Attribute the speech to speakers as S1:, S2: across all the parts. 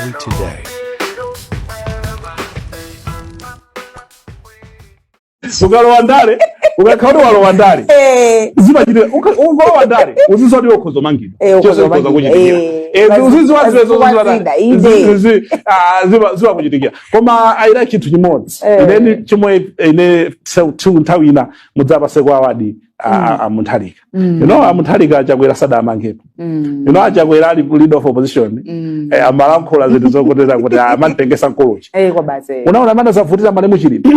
S1: Malawi Today.
S2: Ukalowa ndale, ukakhala kuti walowa ndale, zimachitika. Ukalowa ndale uzidziwa kuti ukhoza kumangidwa.
S3: Eh, ukhoza
S2: Chonse ukhoza
S3: kumangidwa,
S2: kuchitikira. Uzidziwa
S3: pazifukwa
S2: zimenezo.
S3: zina, inde.
S2: Zimakuchitikira. Koma I like chinthu chimodzi. Ine chomwe ine nthawi ina mudzapaseko award a Mutharika. A Mutharika, Chakwera sadamangepo. A Chakwera ali leader of opposition, amalankhula zinthu zokotera kuti amantengesa nkolochi.
S3: Kwa basi.
S2: Unaona amene azavutira malemu Chilima.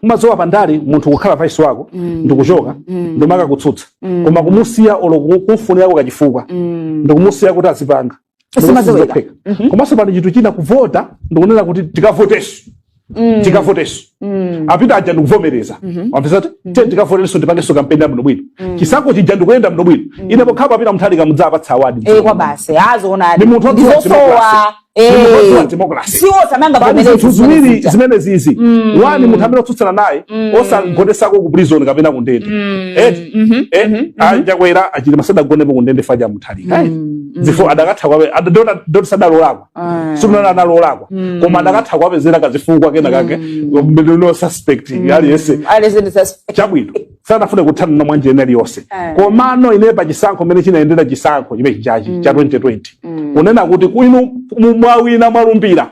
S2: Umadziwa pandale munthu kukhala vice wako ndikuchoka ndimakakutsutsa, koma kumusiya olo kumfunirako kachifukwa ndikumusiya kuti azipanga
S3: Simadziwika.
S2: Ndikusizopheka. Komanso pali chinthu china, kuvota ndikunena kuti tikavoteso, tikavoteso apita aja ndikuvomereza, wapeza kuti te tikavoteso, ndipangenso kampeni ya bwinobwino, chisankho chija ndikuyenda bwinobwino. Ine pokhapo apita Mutharika mudzapatsa award.
S3: Kwa basi, azoona.
S2: Ndi munthu wodziwa
S3: Ndizosowa.
S2: democracy. Ndi munthu wodziwa democracy.
S3: Siwo samanga.
S2: Pali zinthu ziwiri zimene zizi. One, munthu amene otsutsana naye osagonesako ku prison kapena ku ndende, eti aChakwera, aChilima sadagonepo ku ndende faja Mutharika zifo adakatha kwape doti sadalolakwa. Sikunana analolakwa, koma adakatha kwapezera kazifukwa kena kake, no suspect aliyense.
S3: Aliyense ndi suspect.
S2: Chabwino, sanafune kuthana na mwanjira ina iliyonse. Komano ine pa chisankho mmene chinayendera, chisankho chimene chichachi cha 2020, kunena kuti kuinu mwawina, mwalumbira,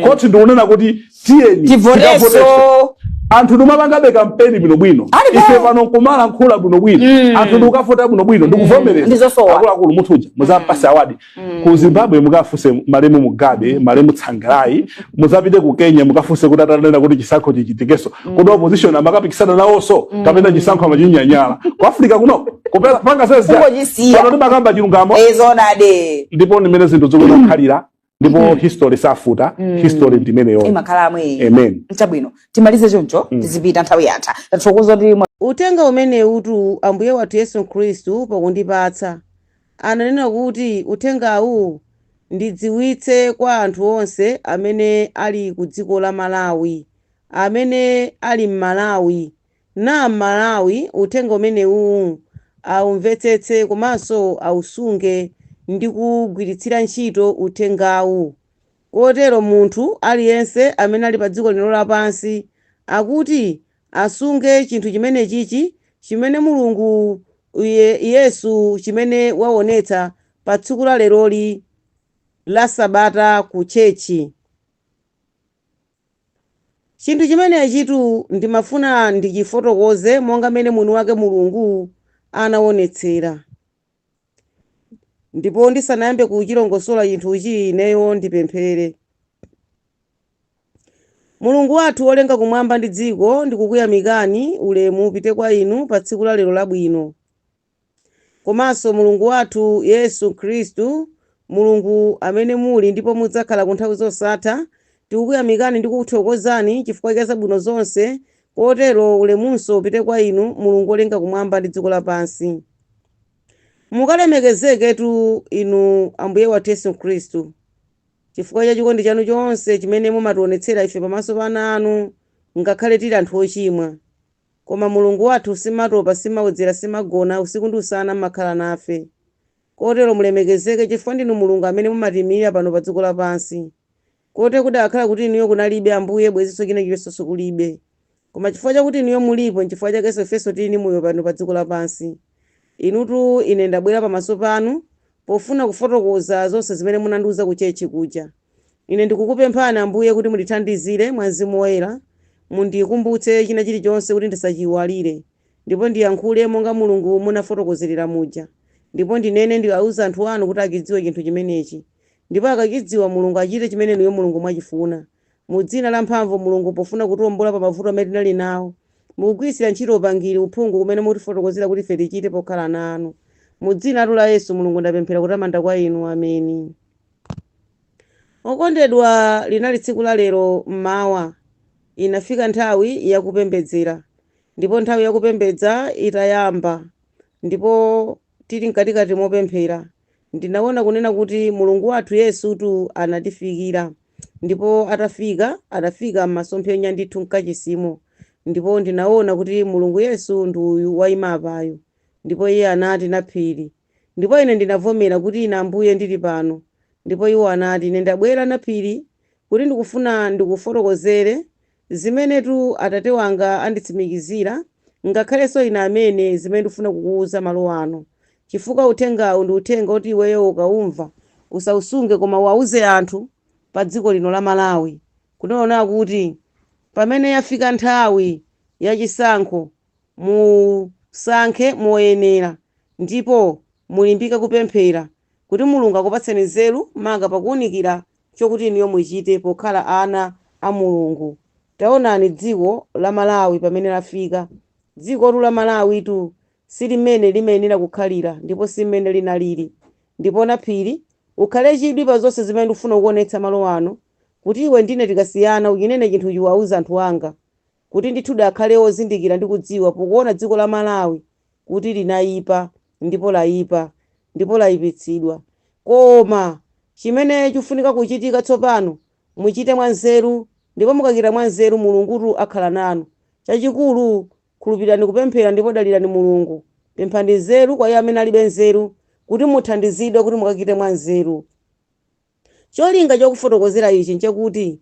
S2: koti ndikunena kuti tiyeni
S3: tivoteso.
S2: Tikavoteso. Anthu ndimapangabe kampeni bwinobwino.
S3: Alipo.
S2: Ife pano nkumalankhula bwinobwino, anthu ndikukavota bwinobwino, ndikuvomereza.
S3: Ndizosowa.
S2: Akuluakulu, munthu uja muzampase award. Ku Zimbabwe mukafunse malemu Mugabe, malemu Tsvangirai, muzapite ku Kenya mukafunse kuti atanena kuti chisankho chichitikeso, kuti opposition amakapikisana nawonso kapena chisankho amachinyanyala. Ku Africa kuno kupera panga zezi.
S3: Kungochisiya.
S2: Pano ndimakamba chilungamo.
S3: Zoonadi.
S2: Ndipo ndimene zinthu zikukhalira, ndipo history safuta, history ndimeneyo.
S3: Imakhala amwe.
S2: Amen.
S3: Chabwino, timalize choncho, tizipita, nthawi yatha. Tathokoza kuti
S4: Uthenga umenewutu Ambuye wathu Yesu Khristu pakundipatsa, ananena kuti uthengawu ndidziwitse kwa anthu onse amene ali ku dziko la Malawi, amene ali m'Malawi, na Mmalawi, uthenga umenewu aumvetsetse komanso ausunge ndi kugwiritsira ntchito uthengawu. Kotero munthu aliyense amene ali pa dziko lino lapansi akuti asunge chinthu chimenechichi chimene Mulungu Yesu chimene waonetsa pa tsiku la leroli la Sabata ku church. Chinthu chimenechitu ndimafuna ndichifotokoze monga mmene mwini wake Mulungu anaonetsera. Ndipo ndisanayambe kuchilongosola chinthuchi, ineyo ndipemphere. Mulungu wathu wolenga kumwamba ndi dziko, ndikukuyamikani, ulemu upite kwa inu pa tsiku la lero labwino. Komanso Mulungu wathu Yesu Khristu, Mulungu amene muli ndipo mudzakhala ku nthawi zosatha, tikukuyamikani ndi kukuthokozani chifukwa cha zabwino zonse, kotero ulemunso upite kwa inu, Mulungu wolenga kumwamba ndi dziko lapansi. Mukalemekezeketu inu Ambuye wathu Yesu Khristu, chifukwa cha chikondi chanu chonse chimene mumationetsera ife pamaso pa ana anu, ngakhale tili anthu ochimwa. Koma Mulungu wathu simatopa, simaodzera, simagona, usiku ndi usana mmakhala nafe. Kotero mulemekezeke chifukwa ndinu Mulungu amene mumatiyimirira pano pa dziko lapansi. Kotero kudakakhala kuti inuyo kunalibe Ambuye, bwezinso china chilichonsenso kulibe. Koma chifukwa chakuti inuyo mulipo, nchifukwa chakenso ifenso tili ndi moyo pano pa dziko lapansi. Inutu ine ndabwera pamaso panu pofuna kufotokoza zonse zimene munandiuza ku church kuja. Ine ndikukupemphani Ambuye kuti mundithandizire mwa Mzimu Woyera, mundikumbutse china chilichonse kuti ndisachiyiwalire, ndipo ndiyankhule monga Mulungu munafotokozerera muja, ndipo ndinene ndiwauze anthu anu kuti achidziwe chinthu chimenechi, ndipo akachidziwa Mulungu achite chimene inuyo Mulungu mwachifuna. Mu dzina la mphamvu Mulungu, pofuna kutiwombola pa mavuto amene tinali nawo, mukugwiritsira ntchito upangiri, uphungu kumene mukutifotokozera kuti ife tichite pokhala ana anu. Mu dzinatu la Yesu Mulungu ndapemphera, kutamanda kwa inu. Ameni. Okondedwa, linali tsiku la lero mmawa, inafika nthawi yakupembedzera. Ndipo nthawi yakupembedza itayamba, ndipo tili mkatikati mopemphera, ndinaona kunena kuti Mulungu wathu Yesutu anatifikira. Ndipo atafika, anafika m'masomphenya ndithu mkachisimo. Ndipo ndinaona kuti Mulungu Yesu ndi uyu waima apayu. Ndipo iye anati, Naphiri. Ndipo ine ndinavomera kuti, "Ine Ambuye ndili pano." Ndipo iwo anati, Ine ndabwera Naphiri kuti ndikufuna ndikufotokozere zimenetu atate wanga anditsimikizira, ngakhalenso ine amene zimene ndikufuna kukuwuza malo ano. Chifukwa uthengawu ndi uthenga oti iweyo ukaumva usausunge, koma uwauze anthu pa dziko lino la Malawi, kunena kuti pamene yafika nthawi yachisankho musankhe moyenera ndipo mulimbike kupemphera kuti Mulungu akupatseni nzeru maka pakuunikira chokuti inuyo muchite pokhala ana a Mulungu. Taonani dziko la Malawi pamene lafika. Dzikotu la Malawitu si limene limayenera kukhalira ndipo si mmene linalili. Ndipo Naphiri, ukhale chidwi pa zonse zimene ndikufuna kukuonetsa malo ano, kuti iwe ndine tikasiyana uchinene chinthuchi uwauze anthu anga, kuti ndithudi akhale ozindikira ndi kudziwa pokuona dziko la Malawi kuti linaipa ndipo laipa ndipo laipitsidwa. Koma chimene chikufunika kuchitika tsopano, muchite mwanzeru, ndipo mukachita mwanzeru Mulungutu akhala nanu. Chachikulu, khulupirirani kupemphera ndipo dalirani Mulungu. Pemphani nzeru kwa iye amene alibe nzeru, kuti muthandizidwe kuti mukachite mwanzeru. Cholinga chokufotokozera ichi nchakuti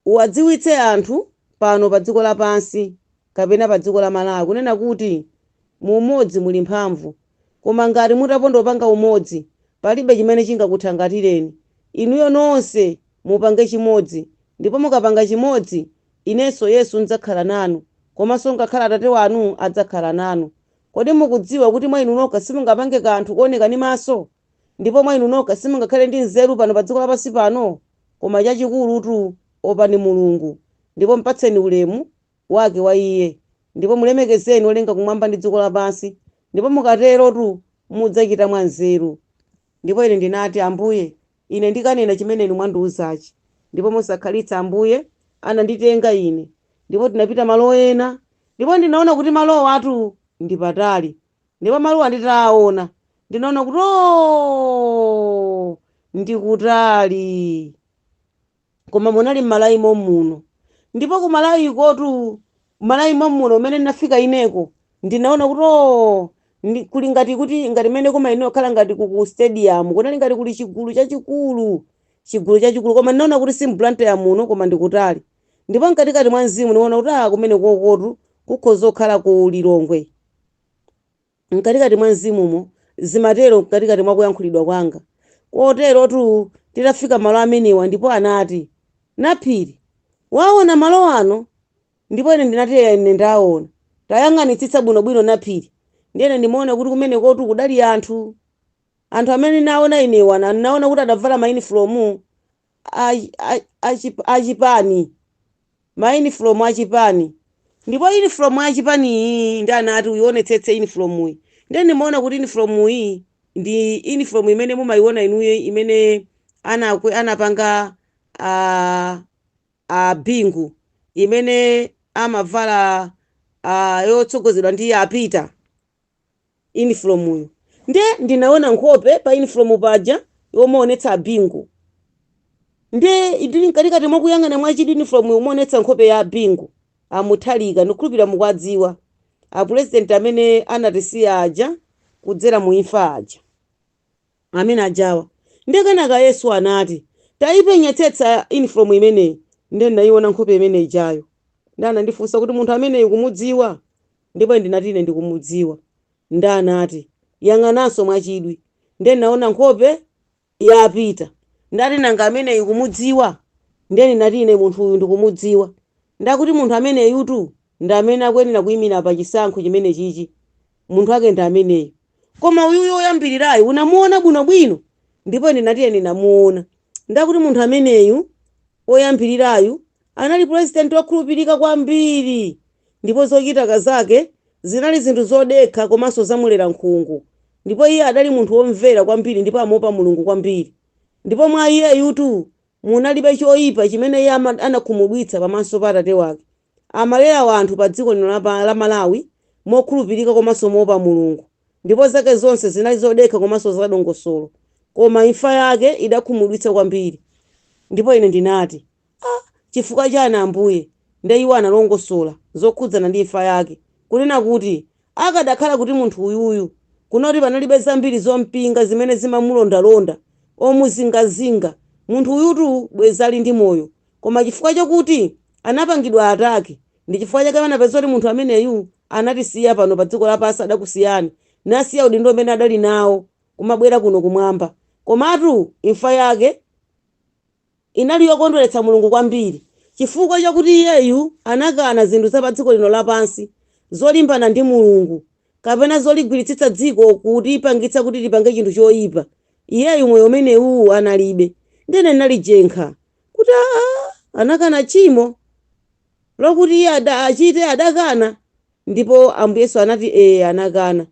S4: uwadziwitse anthu pano pa dziko lapansi kapena pa dziko la Malawi kunena kuti mu umodzi muli mphamvu, koma ngati mutaponda kupanga umodzi palibe chimene chingakuthangatireni. Inuyo nonse mupange chimodzi, ndipo mukapanga chimodzi inenso Yesu ndidzakhala nanu, komanso ngakhale Atate wanu adzakhala nanu. Kodi mukudziwa kuti mwa inu nokha simungapange kanthu kooneka ndi maso? Ndipo mwa inu nokha simungakhale ndi nzeru pano pa dziko lapansi pano? Koma chachikulutu, opani Mulungu, ndipo mpatseni ulemu wake wa Iye, ndipo mulemekezeni wolenga kumwamba ndi dziko lapansi, ndipo mukaterotu mudzachita mwanzeru. Ndipo ine ndinati, Ambuye, ine ndikanena chimene Inu mwandiuzachi. Ndipo mosakhalitsa Ambuye ananditenga ine, ndipo tinapita malo ena, ndipo ndinaona kuti malowatu ndi patali, Ndipo malowa nditawaona, ndinaona kuti oo, ndi kutali. Koma munali m'Malawi mommuno. Ndipo ku Malawikotu, Malawi mommuno umene ndinafika ineko, ndinaona kuti oo, kuli ngati kuti ngati mmene kumayenera kukhala ngati ku stadium, kunali ngati kuli chigulu chachikulu, chigulu chachikulu. Koma ndinaona kuti si m'Blantyre muno, koma ndi kutali. Ndipo mkatikati mwa mzimu ndinaona kuti ah, kumene kokotu kukhoza kukhala ku Lilongwe. Mkatikati mwa mzimumo, zimatero mkatikati mwa kuyankhulidwa kwanga. Koterotu titafika malo amenewa ndipo anati, Naphiri, waona malo ano? Ndipo ine ndinati, Eya, ine ndaona. Tayang'anitsitsa bwinobwino, Naphiri. Ndiye ine ndimaona kuti kumenekotu kudali anthu. Anthu amene ndinaona inewa, ndinaona kuti adavala mayunifomu achipani, mayunifomu achipani. Ndipo yunifomu yachipani iyi, ndi anati, Uyionetsetse yunifomuyi. Ndiye ndimaona kuti yunifomuyi ndi yunifomu imene mumayiona inuyo imene anapanga a Bingu, imene amavala yotsogozedwa ndi a Peter, uniform-yo. Ndiye ndinaona nkhope pa uniform paja yomaonetsa a Bingu. Ndiye ndili mkatikati mwa kuyang'ana mwachidwi uniform yomaonetsa nkhope ya a Bingu, a Mutharika, ndikukhulupirira mukuwadziwa, a president amene anatisiya aja kudzera mu imfa aja. Amene ajawa. Ndiye kenaka Yesu anati, Tayipenyetsetsa uniform imeneyi. Ndiye ndinayiona nkhope imene ijayo. Ndiye anandifunsa kuti, Munthu ameneyu ukumudziwa? Ndipo ndinati, Ine ndikumudziwa. Nde anati, Yang'ananso mwachidwi. Ndiye ndinaona nkhope ya Peter. Ndati, Nanga ameneyu ukumudziwa? Ndiye ndinati, Ine munthu uyu ndikumudziwa. Ndakuti munthu ameneyutu ndi amene akuyenera kuyimira pa chisankho chimenechichi. Munthu wake ndi ameneyu. Koma uyuyu woyambirirayu unamuona bwinobwino? Ndipo ndinati, Ine ndinamuona. Ndakuti munthu ameneyu Woyambirirayu anali pulezidenti wokhulupirika kwambiri ndipo zochitaka zake zinali zinthu zodekha komanso zamulera nkhungu. Ndipo iye adali munthu womvera kwambiri ndipo amaopa Mulungu kwambiri. Ndipo mwa iyeyutu munalibe choipa chimene iye anakhumudwitsa pamaso pa Atate wake. Amalera wanthu pa dziko lino la Malawi mokhulupirika komanso moopa Mulungu. Ndipo zake zonse zinali zodekha komanso zadongosolo. Koma imfa yake idakhumudwitsa kwambiri. Ndipo ine ndinati, Ah, chifukwa chani, Ambuye? Nde iwo analongosola zokhudzana ndi imfa yake, kunena kuti akadakhala kuti munthu uyuyu, kunoti panalibe zambiri zompinga zimene zimamulondalonda, Omuzingazinga munthu uyutu bwezi ali ndi moyo, koma chifukwa chokuti anapangidwa attack, ndi chifukwa chake anapeza kuti munthu ameneyu anatisiya pano pa dziko lapansi. Adakusiyani, nasiya udindo umene adali nawo kumabwera kuno kumwamba. Komatu imfa yake inali yokondweretsa Mulungu kwambiri, chifukwa chakuti iyeyu anakana zinthu za pa dziko lino lapansi zolimbana ndi Mulungu kapena zoligwiritsitsa dziko kutipangitsa kuti tipange chinthu choyipa. Iyeyu moyo umenewu analibe. Ndene ndinalijenkha kuti aa, anakana tchimo lokuti iye achite, adakana. Ndipo Ambuye Yesu anati ee, anakana.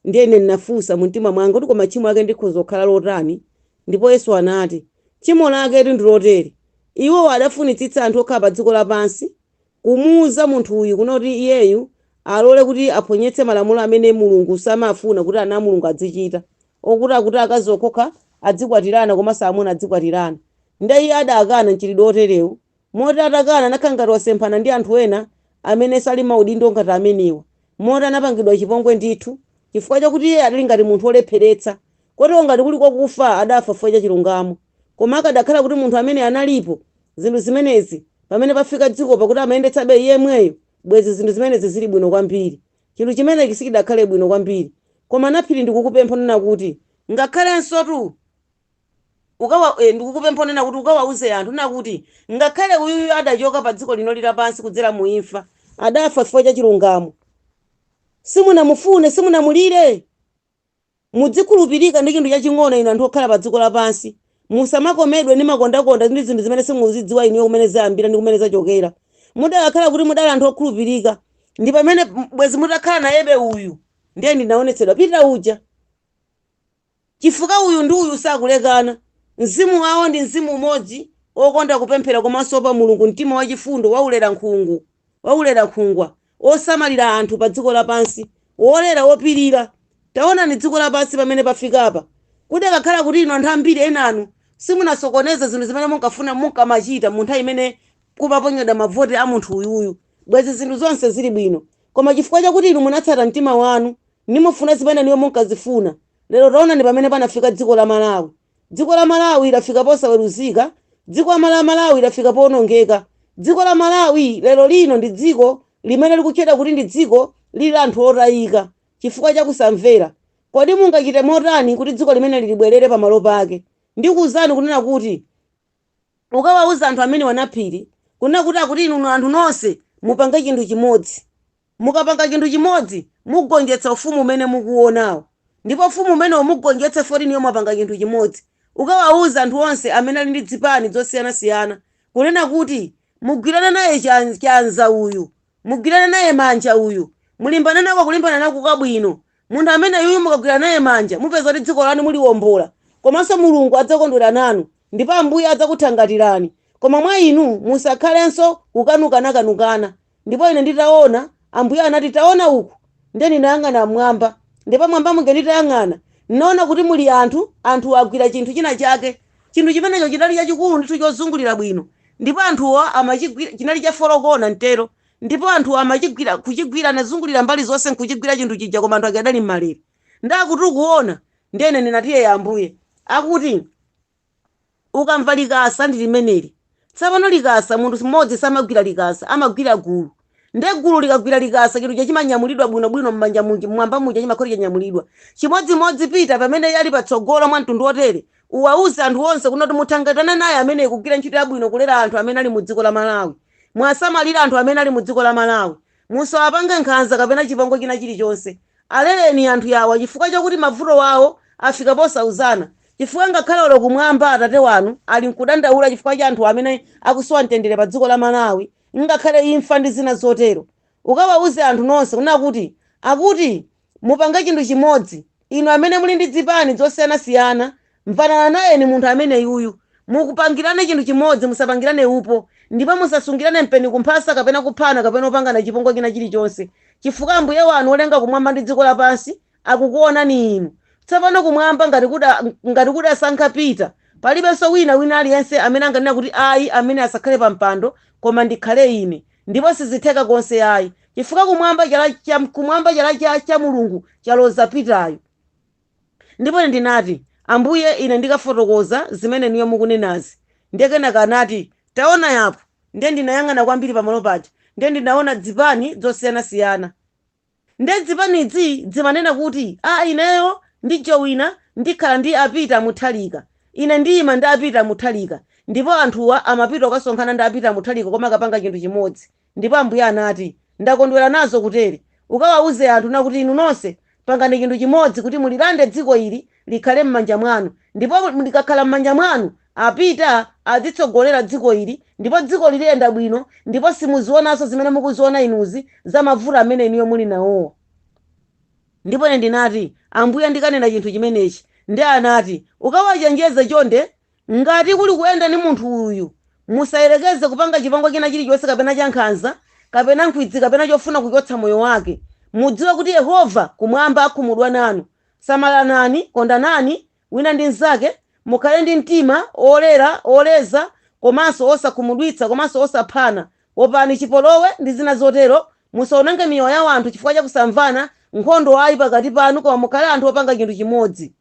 S4: Ndiyene ndinafunsa mu mtima mwanga kuti koma tchimo lake ndikhoza kukhala lotani? Ndipo Yesu anati tchimo lake ndi lotere: iwo adafunitsitsa anthu okhala pa dziko lapansi kumuuza munthu uyu kunoti iyeyu alole kuti aphonyetse malamulo amene Mulungu samafuna kuti ana a Mulungu azichita, okuti akuti akazi okhokha adzikwatirana komanso amuna adzikwatirana. Nde iye adakana mchitidwe oterewu, moti atakana anakhala ngati wasemphana ndi anthu ena amene sali maudindo ngati amenewa, moti anapangidwa chipongwe ndithu chifukwa chakuti iye adali ngati munthu olepheretsa. Kotero ngati kuli kwakufa, adafa chifukwa cha chilungamo. Koma akadakhala kuti munthu amene analipo, zinthu zimenezi pamene pafika dziko pakuti amayendetsabe iye yemweyo, bwezi zinthu zimenezi zili bwino kwambiri. Chinthu chimenechi sichidakhale bwino kwambiri. Koma Naphiri, ndikukupempha nena kuti ngakhalenso tu ndikukupempha nena kuti ukawauze anthu nena kuti ngakhale uyuyu adachoka pa dziko lino lapansi kudzera mu imfa, adafa chifukwa cha chilungamo. Simunamufune, simunamulire. Mudzikhulupirika ndi chinthu chaching'ono. Inu anthu okhala pa dziko lapansi, musamakomedwe ndi makondakonda ndi zinthu zimene simuzidziwa inuyo kumene zayambira ndi kumene zachokera. Mudakakhala kuti mudali anthu okhulupirika, ndi pamene bwezi mutakhala nayebe uyu. Ndiye ndinaonetsedwa Pita uja, chifukwa uyu ndi uyu sakulekana. Mzimu wawo ndi mzimu umodzi okonda kupemphera komanso pa Mulungu, mtima wachifundo, waulera nkhungu, waulera nkhungwa, osamalira anthu pa dziko lapansi, wolera, wopirira. Taonani dziko lapansi pamene pafikapa. Kudakakhala kuti inu anthu ambiri enanu simunasokoneze zinthu zimene munkafuna munkamachita mu nthawi imene kumaponyedwa mavoti a munthu uyuyu, bwezi zinthu zonse zili bwino. Koma chifukwa chakuti inu munatsata mtima wanu, nimufuna zimene niyo munkazifuna, lero taonani pamene panafika dziko la Malawi. Dziko la Malawi lafika posaweruzika. Dziko la Malawi lafika powonongeka. Dziko la Malawi lero lino ndi dziko limene likutchedwa kuti ndi dziko lili la anthu otayika chifukwa cha kusamvera. Kodi mungachite motani kuti dziko limene lilibwerere pamalo pake? Ndikuwuzani kunena kuti ukawauza anthu amene wanaphiri kunena kuti akuti inu anthu nonse mupange chinthu chimodzi. Mukapanga chinthu chimodzi, mugonjetsa ufumu umene mukuonawo, ndipo ufumu umenewo mugonjetse 14 yomwe mwapanga chinthu chimodzi. Ukawauza anthu onse amene ali ndi zipani zosiyanasiyana kunena kuti mugwirane naye chanza uyu, mugwirane naye manja uyu, mulimbane nako kulimbana nako kwabwino munthu amene yuyu. Mukagwira naye manja, mupeza kuti dziko lanu muliwombola, komanso Mulungu adzakondwera nanu ndipo Ambuye adzakuthangatirani. Koma mwa inu musakhalenso kukanukanakanukana. Ndipo ine nditaona, Ambuye anati, "Taona uku." Ndiye ndinayang'ana mmwamba, ndipo mwamba munge nditayang'ana, ndinaona kuti muli anthu. Anthu agwira chinthu china chake. Chinthu chimenecho chinali chachikulu ndithu, chozungulira bwino, ndipo anthuwo amachigwira. Chinali cha four corner mtero, ndipo anthuwo amachigwira, kuchigwira, anazungulira mbali zonse nkuchigwira chinthu chija, koma anthu ake adali mmalere. Ndakuti ukuona? Ndiyene ndinati, "Ye Ambuye." Akuti ukamva likasa ndi limeneli. Tsapano likasa, munthu mmodzi samagwira likasa, amagwira gulu. Nde gulu likagwira likasa, chinthu chimanyamulidwa bwinobwino m'manja muja, mmwamba muja chimakhala chanyamulidwa. Chimodzimodzi Pita pamene iye ali patsogolo mwa mtundu wotere, uwauze anthu onse kunoti muthangatane naye amene kugwira ntchito yabwino, kulera anthu amene ali mu dziko la Malawi. Mwasamalira anthu amene ali mu dziko la Malawi, musawapange nkhanza kapena chipongwe china chilichonse. Alereni anthu yawa, chifukwa chakuti mavuto awo afika posauzana, chifukwa ngakhale olo kumwamba Atate wanu ali nkudandaula chifukwa cha anthu amene akusowa mtendere pa dziko la Malawi, ngakhale imfa ndi zina zotero. Ukawauze anthu nonse kunena kuti akuti mupange chinthu chimodzi. Inu amene muli ndi zipani zosiyanasiyana, mvanana nayeni munthu amene yuyu, mukupangirane chinthu chimodzi. Musapangirane upo, ndipo musasungirane mpeni kumphasa kapena kuphana kapena kupangana chipongwe china chilichonse, chifukwa Ambuye wanu wolenga kumwamba ndi dziko lapansi akukuonani inu. Tsopano kumwamba ngati kudasankha Pita, palibenso wina aliyense amene anganena kuti ayi, amene asakhale pa mpando koma ndikhale ine, ndipo sizitheka konse ayi, chifukwa kumwamba chala cha Mulungu chaloza Pitayo. Ndipo ine ndinati, Ambuye, ine ndikafotokoza zimene inuyo mukunenazi. Ndiye kenaka anati, Taona yapo. Ndiye ndinayang'ana kwambiri pamalo paja. Ndiye ndinaona dzipani zosiyanasiyana. Ndiye dzipanidzi dzimanena kuti, A, ineyo ndijowina, ndikhala ndi a Peter Mutharika. Ine ndiyima ndi a Peter Mutharika. Ndipo anthuwa amapita kukasonkhana ndi a Peter Mutharika kumakapanga chinthu chimodzi. Ndipo Ambuye anati, Ndakondwera nazo kutere. Ukawauze anthu nakuti inu nonse pangani chinthu chimodzi kuti mulilande dziko ili likhale mmanja mwanu. Ndipo likakhala mmanja mwanu, a Peter adzitsogolera dziko ili ndipo dzikoli liyenda bwino ndipo simuzionanso zimene mukuziona inuzi za mavuto amene inuyo muli nawowa. Ndipo ine ndinati, Ambuye ndikanena chinthu chimenechi. Ndiye anati, Ukawachenjeze chonde Ngati kuli kuyenda ndi munthu uyu, musayerekeze kupanga chipongwe china chilichonse kapena chankhanza, kapena nkhwidzi kapena chofuna kuchotsa moyo wake. Mudziwe kuti Yehova kumwamba akhumudwa nanu. Samalanani, kondanani wina ndi mnzake, mukhale ndi mtima olera, oleza, komanso osakhumudwitsa komanso osaphana. Opani chipolowe ndi zina zotero. Musaononge miyoyo ya wanthu chifukwa cha kusamvana, nkhondo ayi pakati panu koma mukhale anthu opanga chinthu chimodzi.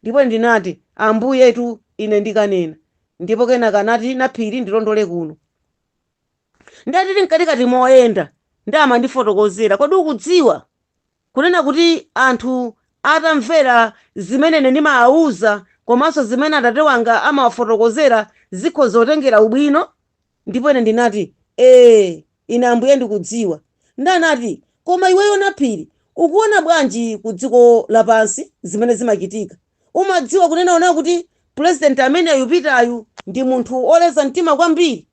S4: Ndipo ndinati, Ambuyetu, ine ndikanena. Ndipo kenaka anati, Naphiri, ndilondole kuno. Ndiye tili mkatikati moyenda, ndiye amandifotokozera, Kodi ukudziwa kunena kuti anthu atamvera zimene ine ndimawauza komanso zimene atate wanga amawafotokozera zikhoza kutengera ubwino? Ndipo ine ndinati, Eee, ine Ambuye ndikudziwa. Nde anati, Koma iweyo Naphiri, ukuona bwanji ku dziko lapansi zimene zimachitika? Umadziwa kunena ona kuti President ameneyu Peteryu ndi munthu oleza mtima kwambiri?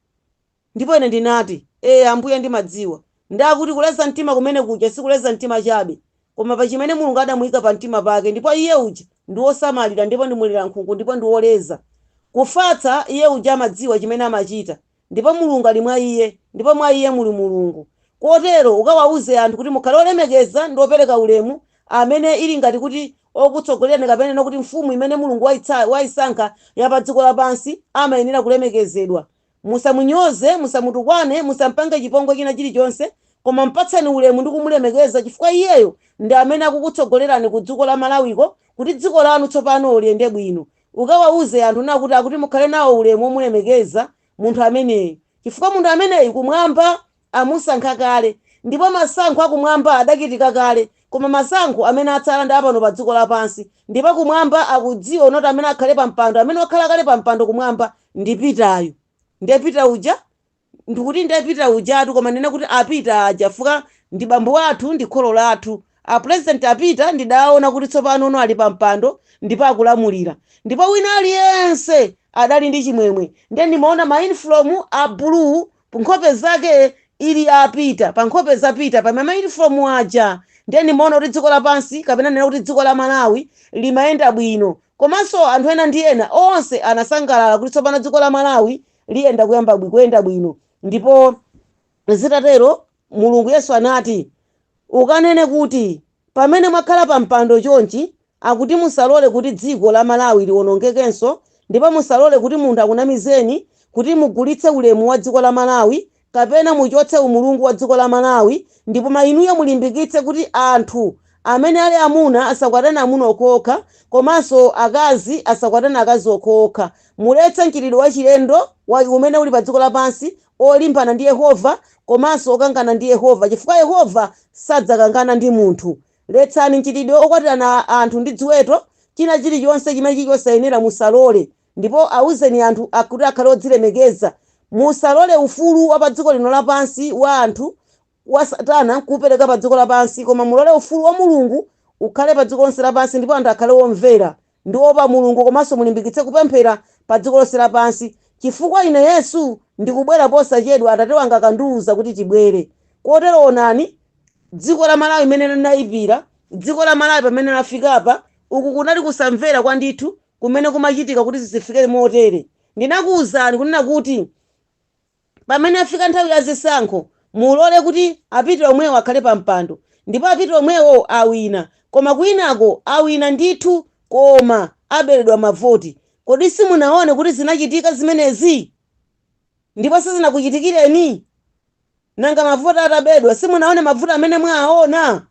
S4: Ndipo ine ndinati, Eee Ambuye ndimadziwa. Nde akuti kuleza mtima kumene kuja sikuleza mtima chabe, koma pa chimene Mulungu adamuika pa mtima pake, ndipo iye uja ndi wosamalira ndipo ndi mulirankhungu ndipo ndi woleza. Kufatsa, iye uja amadziwa chimene amachita, ndipo Mulungu ali mwa iye, ndipo mwa iye muli Mulungu. Kotero ukawauze anthu kuti mukhale olemekeza ndi opereka ulemu, amene ili ngati kuti okutsogolerani kapena nena kuti mfumu imene Mulungu waisankha ya pa dziko lapansi amayenera kulemekezedwa. Musamunyoze, musamutukwane, musampange chipongwe china chilichonse, koma mpatseni ulemu ndi kumulemekeza chifukwa iyeyo ndi amene akukutsogolerani ku dziko la Malawiko kuti dziko lanu tsopano liyende bwino. Ukawauze anthu nakuti akuti mukhale nawo ulemu womulemekeza munthu ameneyu chifukwa munthu ameneyu kumwamba amusankha kale ndipo masankho akumwamba adachitika kale koma masankho amene atsala ndi apano pa dziko lapansi ndipo kumwamba akudziwa unoti amene akhale pa mpando amene wakhala kale pa mpando kumwamba ndi Peteryu. Ndiye Peter uja ndikuti ndiye Peter ujatu koma ndinene kuti a Peter aja chifukwa ndi bambo athu ndi kholo lathu. A president a Peter ndidaona kuti tsopano uno ali pa mpando ndipo akulamulira ndipo wina aliyense adali ndi chimwemwe ndiye ndimaona ma uniform a blue nkhope zake ili a Peter pa nkhope za Peter pa ma uniform aja ndiye ndimaona kuti dziko lapansi kapena ndinene kuti dziko la Malawi limayenda bwino komanso anthu ena ndi ena onse anasangalala kuti tsopano dziko la Malawi liyenda kuyamba kuyenda bwino ndipo zitatero Mulungu Yesu anati ukanene kuti pamene mwakhala pa mpando chonchi akuti musalole kuti dziko la Malawi liwonongekenso ndipo musalole kuti munthu akunamizeni kuti mugulitse ulemu wa dziko la Malawi kapena muchotse umulungu wa dziko la Malawi ndipo ma inuyo mulimbikitse kuti anthu amene ali amuna asakwatane amuna okhaokha komanso akazi asakwatane akazi okhaokha. Muletse mchitidwe wachilendo wa umene uli pa dziko lapansi olimbana ndi Yehova komanso okangana ndi Yehova chifukwa Yehova sadzakangana ndi munthu. Letsani mchitidwe okwatirana anthu ndi ziweto, china chilichonse chimene chili chosayenera musalole, ndipo auzeni anthu kuti akhale odzilemekeza. Musalole ufulu wa padziko lino lapansi wa anthu wa Satana kuupereka padziko lapansi, koma mulole ufulu wa Mulungu ukhale padziko lonse lapansi ndipo anthu akhale omvera ndi oopa Mulungu komanso mulimbikitse kupemphera padziko lonse lapansi, chifukwa ine Yesu ndikubwera posachedwa, Atate wanga akandiuza kuti tibwere. Kotero onani, dziko la Malawi mmene linayipira, dziko la Malawi pamene lafikapa, uku kunali kusamvera kwa ndithu kumene kumachitika kuti zifike motere. Ndinakuuzani kunena kuti pamene afika nthawi ya zisankho, mulole kuti a Peter omwewo akhale pa mpando, ndipo a Peter omwewo awina, koma kwinako awina ndithu koma aberedwa mavoti. Kodi simunaone kuti zinachitika zimenezi? Ndipo sizinakuchitikireni? Nanga mavoti atabedwa simunaone mavuto amene mwaona?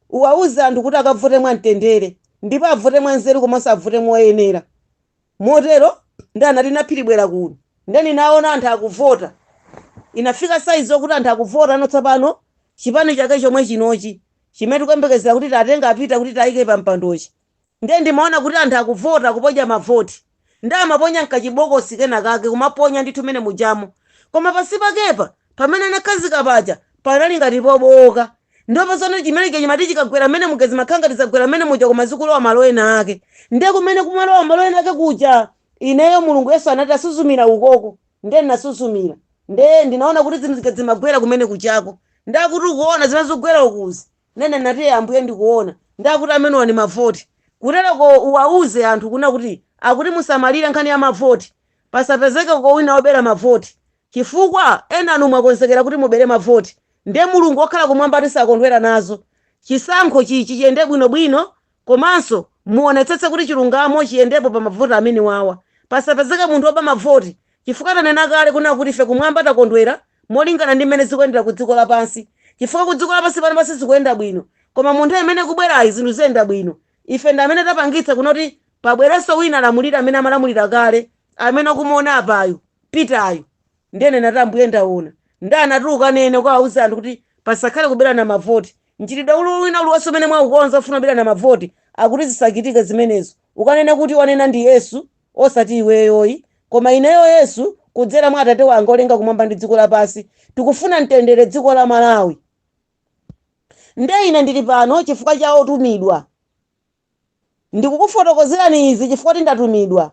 S4: Uwauze anthu kuti akavote mwamtendere. Ndipo avote mwanzeru komanso avote moyenera. Motero ndi anati, "Naphiri, bwera kuno." Nde ninaona anthu akuvota. Inafika saizi yokuti anthu akuvota ano tsopano chipani chake chomwe chinochi chimene tikuyembekezera kuti tatenga apita kuti tayike pa mpandochi. Ndiye ndimaona kuti anthu akuvota, kuponya mavoti, ndi amaponya mkachibokosi kena kake, kumaponya ndithu mene mujamo, koma pasi pakepa pamene anakhazika paja panali ngati pobowoka. Ndipo pasana chimene chimati chikagwera mmene mugezi makhala ngati zagwera mmene muja, koma zikulowa malo ena ake. Ndiye kumene kumalowa malo ena ake kuja, ineyo Mulungu Yesu anati, "Asuzumira ukoko." Ndiye ndinasuzumira, ndiye ndinaona kuti zinthu zika zimagwera kumene kuchako. Ndakuti, "Ukuona zimene zikugwera ukuzi?" Nene nati, "Ambuye, ndikuona." Ndakuti, "Amenewa ni mavoti. Kutereko uwauze anthu kuna kuti akuti musamalire nkhani ya mavoti, pasapezeke kowina obera mavoti, chifukwa ena anu mwakonzekera kuti mubere mavoti. Ndiye Mulungu wokhala kumwamba tisakondwera nazo. Chisankho chichi chiyende bwinobwino, komanso muonetsetse kuti chilungamo chiyendepo pa mavoti amene wawa, pasapezeke munthu woba mavoti, chifukwa tanena kale kuna kuti ife kumwamba takondwera molingana ndi mmene zikuyendera ku dziko lapansi, chifukwa ku dziko lapansi pano pasi zikuyenda bwino, koma mu nthawi imene kubwerayi zinthu ziyenda bwino. Ife ndi amene tapangitsa kunoti pabwerenso wina alamulire amene amalamulira kale, amene ukumuona apayu, Pitayu." Ndene nati, "Ambuye, ndaona." Ndi anatuluka nene kukawauza anthu kuti pasakhale kuberana mavoti. Mchitidwe uli wina uliwonse umene mwaukonza ufuna kuberana mavoti, akuti zisachitike zimenezo. Ukanene kuti wanena ndi Yesu, osati iweyoyi, koma ineyo Yesu kudzera mwa Atate wanga olenga kumwamba ndi dziko lapansi, tikufuna mtendere dziko la Malawi. Nde ine ndili pano chifukwa cha otumidwa. Ndikukufotokozerani izi chifukwa kuti ndatumidwa.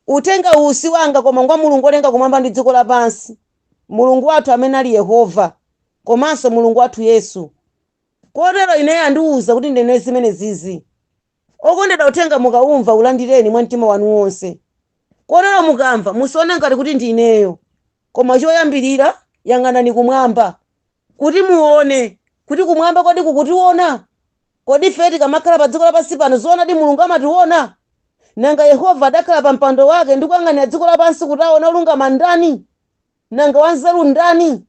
S4: Uthenga uwu si wanga, koma ngwa Mulungu olenga kumwamba ndi dziko lapansi, Mulungu wathu amene ali Yehova, komanso Mulungu wathu Yesu. Kotero ineyo andiwuza kuti ndinene zimene zizi. Okondedwa, uthenga mukaumva, ulandireni mwa mtima wanu wonse. Kotero mukamva, musaone ngati kuti ndi ineyo, koma choyambirira yang'anani kumwamba kuti muone kuti kumwamba kodi kukutiona? Kodi ife tikamakhala pa dziko lapansi pano, zoonadi Mulungu amationa? Nanga Yehova adakhala pa mpando wake ndi kuyang'anira dziko lapansi kuti aone olungama ndani, nanga wanzeru ndani,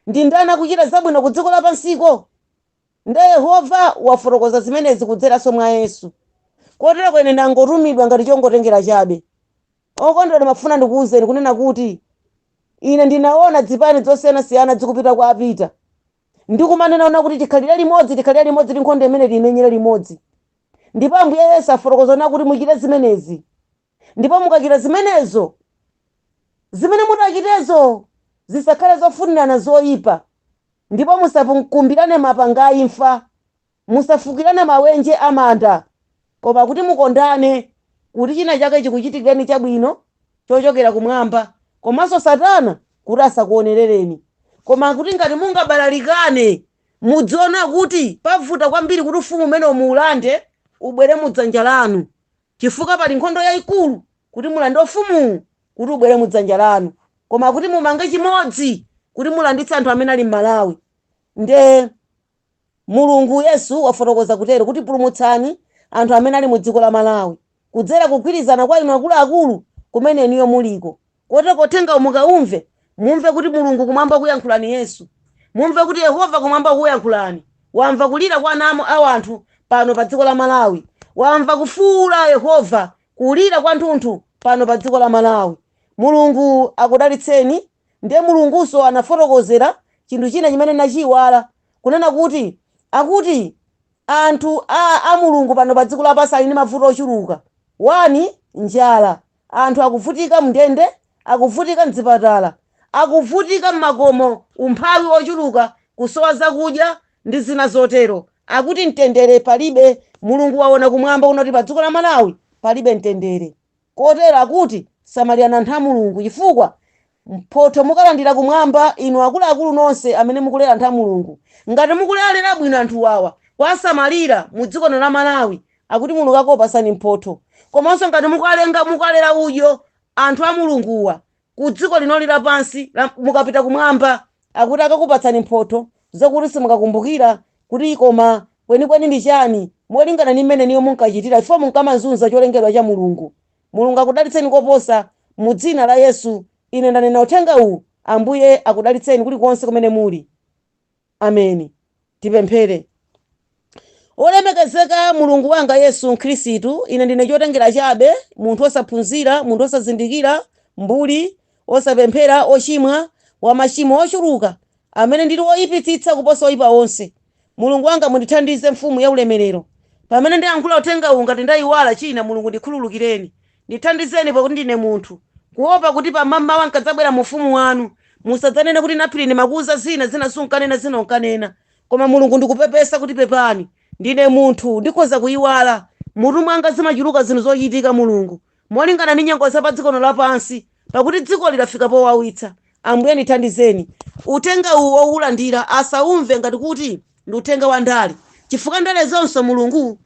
S4: ndi ndani akuchita zabwino ku dziko lapansiko? Nde Yehova wafotokoza zimenezi kudzeranso mwa Yesu. Kotero ine ndangotumidwa ngati chongotengera chabe. Okondedwa, ndimafuna ndikuwuzeni kunena kuti ine ndinaona zipani zosiyanasiyana zikupita kwa apita ndikumanena kuti tikhalire limodzi, tikhalire limodzi ndi nkhondo imene tiyimenyere limodzi. Ndipo Ambuye Yesu afotokoza na kuti muchite zimenezi, ndipo mukachita zimenezo, zimene mutachitezo zisakhale zofunirana zoyipa, ndipo musakumbirane mapanga a imfa, musafukirane mawenje amanda, koma kuti mukondane, kuti china chake chikuchitikireni chabwino chochokera kumwamba, komanso Satana kuti asakuonerereni. Koma kuti ngati mungabalalikane, mudziona kuti pavuta kwambiri kuti ufumu umene muulande ubwere mudzanja lanu, chifukwa pali nkhondo yayikulu kuti mulande ufumuwu kuti ubwere mudzanja lanu, koma kuti mumange chimodzi kuti mulanditse anthu amene ali m'Malawi. Nde Mulungu Yesu wafotokoza kutero kuti pulumutsani anthu amene ali mu dziko la Malawi kudzera kugwirizana kwa inu akuluakulu kumene inuyo muliko. Kotero uthenga mukaumve, mumve kuti Mulungu kumwamba kuyankhulani, Yesu, mumve kuti Yehova kumwamba kuyankhulani. Wamva kulira kwa ana a anthu pano pa dziko la Malawi. Wamva kufuula Yehova, kulira kwa nthunthu pano pa dziko la Malawi. Mulungu akudalitseni. Ndiye Mulungunso anafotokozera chinthu china chimene nachiyiwala kunena kuti akuti anthu a Mulungu pano pa dziko lapansi ali ndi mavuto ochuluka. 1, njala. Anthu akuvutika mndende, akuvutika mzipatala, akuvutika mmakomo, umphawi ochuluka, kusowa zakudya ndi zina zotero. Akuti mtendere palibe. Mulungu waona kumwamba unoti pa dziko la Malawi palibe mtendere. Kotero akuti samalirani anthu a Mulungu, chifukwa mphotho mukalandira kumwamba, inu akuluakulu nonse amene mukulera anthu a Mulungu. Ngati mukulera bwino anthu awa, kuwasamalira mu dziko lino la Malawi, akuti Mulungu akupasani mphotho. Komanso ngati mukalenga, mukalera udyo anthu a Mulunguwa ku dziko linoli lapansi, mukapita kumwamba akuti akakupatsani mphotho zokuti simukakumbukira kuti koma kwenikweni ndi chani, molingana ndi mmene niyo munkachitira, chifukwa munkamazunza cholengedwa cha Mulungu. Mulungu akudalitseni koposa mu dzina la Yesu. Ine ndanena uthenga uwu. Ambuye akudalitseni kulikonse kumene muli. Ameni. Tipemphere. Olemekezeka Mulungu wanga Yesu Khristu, ine ndine chotengera chabe, munthu osaphunzira, munthu osazindikira, mbuli, osapemphera, ochimwa, wa machimo ochuluka, amene ndili woyipitsitsa kuposa oyipa onse. Mulungu wanga, mundithandize, mfumu ya ulemerero. Pamene ndiyankhula uthenga uwu, ngati ndayiwala china, Mulungu ndikhululukireni. Ndithandizeni, pakuti ndine munthu, kuopa kuti pamamawa nkadzabwera mu ufumu wanu, musadzanene kuti naphiri ndimakuuza zina, zina sunkanena, zina unkanena. Koma Mulungu, ndikupepesa kuti pepani, ndine munthu, ndikhoza kuyiwala. Mutu mwanga zimachuluka zinthu zochitika, Mulungu, molingana ndi nyengo za pa dziko lapansi, pakuti dziko lilafika powawitsa. Ambuye, ndithandizeni. Uthenga uwu wowulandira asaumve ngati kuti ndi uthenga wa ndale, chifukwa ndale zonse, Mulungu,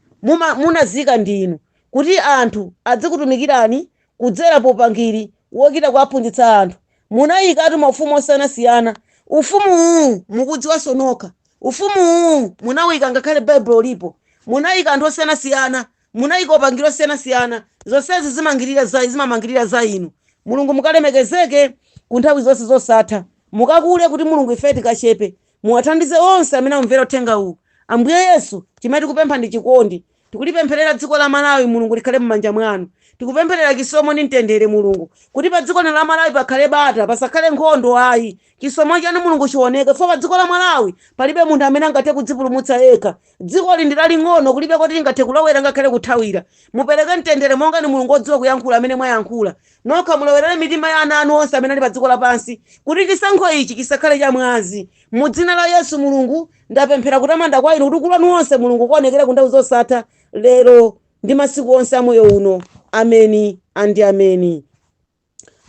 S4: munazika ndinu kuti anthu adzikutumikirani kudzera popangiri wokita kuwaphunzitsa anthu. Munayikatu maufumu osiyanasiyana. Ufumu uwu mukudziwanso nokha, ufumu uwu munawuyika, ngakhale Baibulo lipo. Munayika anthu osiyanasiyana, munayika upangiri osiyanasiyana. Zonsezi zimamangirira za inu. Mulungu, mukalemekezeke ku nthawi zonse zosatha. Mukakule kuti, Mulungu, ife tikachepe. Muwathandize onse amene amvera uthenga uwu. Ambuye Yesu, chimene tikupempha ndi chikondi. Tikulipempherera dziko la Malawi, Mulungu, likhale m'manja mwanu. Tikupempherera chisomo ndi mtendere, Mulungu, kuti pa dziko lino la Malawi pakhale bata, pasakhale nkhondo ayi. Chisomo chanu, Mulungu, chioneke, chifukwa pa dziko la Malawi palibe munthu amene angathe kudzipulumutsa yekha. Dzikoli ndi laling'ono, kulibe koti lingathe kulowera ngakhale kuthawira. Mupereke mtendere monga ni Mulungu odziwa kuyankhula amene mwayankhula nokha. Mulowerere mitima ya ana anu onse amene ali pa dziko lapansi, kuti chisankho ichi chisakhale cha mwazi. Mu dzina la Yesu, Mulungu, ndapemphera kutamanda kwa inu, kuti ukulu wanu wonse, Mulungu, kuonekere ku nthawi zosatha, lero ndi masiku onse a moyo uno. Ameni and ameni.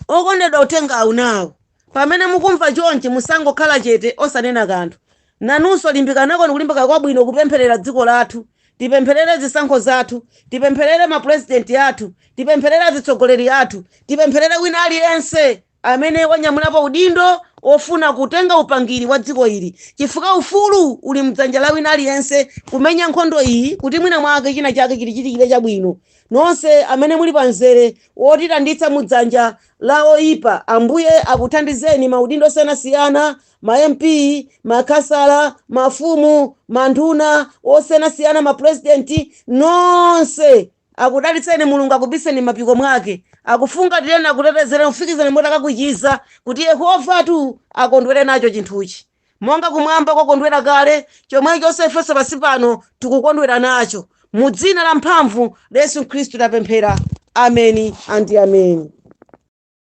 S4: Okondedwa, uthengawu nawo, pamene mukumva chonchi, musangokhala chete osanena kanthu. Nanunso limbikanako kulimbika kwabwino kupempherera dziko lathu. Tipempherere zisankho zathu, tipempherere mapurezidenti athu, tipempherere atsogoleri athu, tipempherere wina aliyense amene wanyamulapo udindo ofuna kutenga upangiri wa dziko ili, chifukwa ufulu uli mdzanja la wina aliyense kumenya nkhondo iyi, kuti mwina mwake china chake chilichitikire chabwino. Nonse amene muli pamzere wotilanditsa mudzanja la oyipa, Ambuye akuthandizeni. Maudindo osiyanasiyana, ma MP, makhansala, mafumu, manduna osiyanasiyana, mapurezidenti nonse, akudalitseni Mulungu, akubiseni mapiko mwake, akufungatireni, akutetezereni, kufikizani mutakakuchiza, kuti Yehova tu akondwere nacho chinthuchi. Monga kumwamba kwakondwera kale, chomwechonso ifenso pansi pano tikukondwera nacho. Mu dzina la mphamvu la Yesu Khristu tapemphera. Ameni and ameni.